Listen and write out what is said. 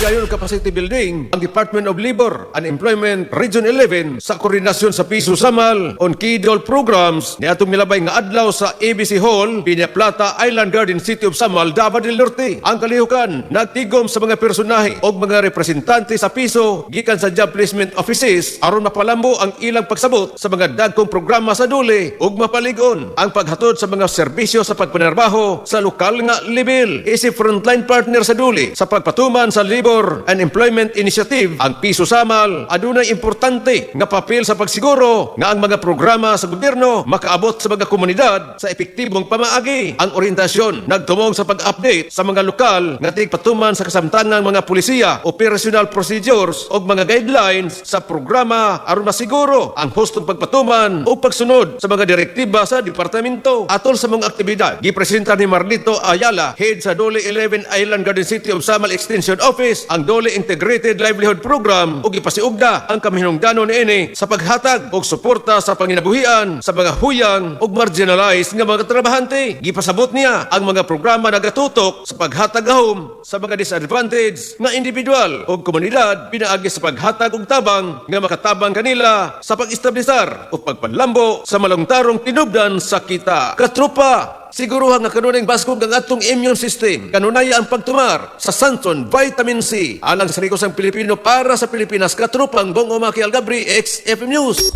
Naghigayon og capacity building ang Department of Labor and Employment Region 11 sa koordinasyon sa PISO Samal on key DOLE programs niadtong milabay nga adlaw sa ABC Hall, Peñaplata, Island Garden City of Samal, Davao del Norte. Ang kalihukan nagtigom sa mga personahe og mga representante sa PISO gikan sa job placement offices aron mapalambo ang ilang pagsabot sa mga dagkong programa sa DOLE ug mapalig-on ang paghatod sa mga serbisyo sa pagpanarbaho sa lokal nga level. Isip frontline partner sa DOLE sa pagpatuman sa Labor and Employment Initiative, ang PISO Samal adunay importante nga papel sa pagsiguro nga ang mga programa sa gobyerno makaabot sa mga komunidad sa epektibong pamaagi. Ang orientasyon nagtumong sa pag-update sa mga lokal nga tigpatuman sa kasamtangang mga pulisiya, operational procedures ug mga guidelines sa programa aron masiguro ang hustong pagpatuman ug pagsunod sa mga direktiba sa departamento. Atol sa mga aktibidad, gipresenta ni Marlito Ayala, head sa DOLE 11 Island Garden City of Samal Extension Office, ang DOLE Integrated Livelihood Program ug gipasiugda ang kamahinungdanon niini sa paghatag og suporta sa panginabuhian sa mga huyang ug marginalized nga mga trabahante. Gipasabot niya ang mga programa nagatutok sa paghatag gahom sa mga disadvantaged nga individual ug komunidad pinaagi sa paghatag og tabang nga makatabang kanila sa pag-establisar o pagpanlambo sa malungtarong tinubdan sa kita. Katropa, siguruha nga kanunay baskog ang atong immune system. Kanunay ang pagtumar sa Santon Vitamin C. Alang sa Rigosang Pilipino para sa Pilipinas, katropang Bong Omaki Algabri, XFM News.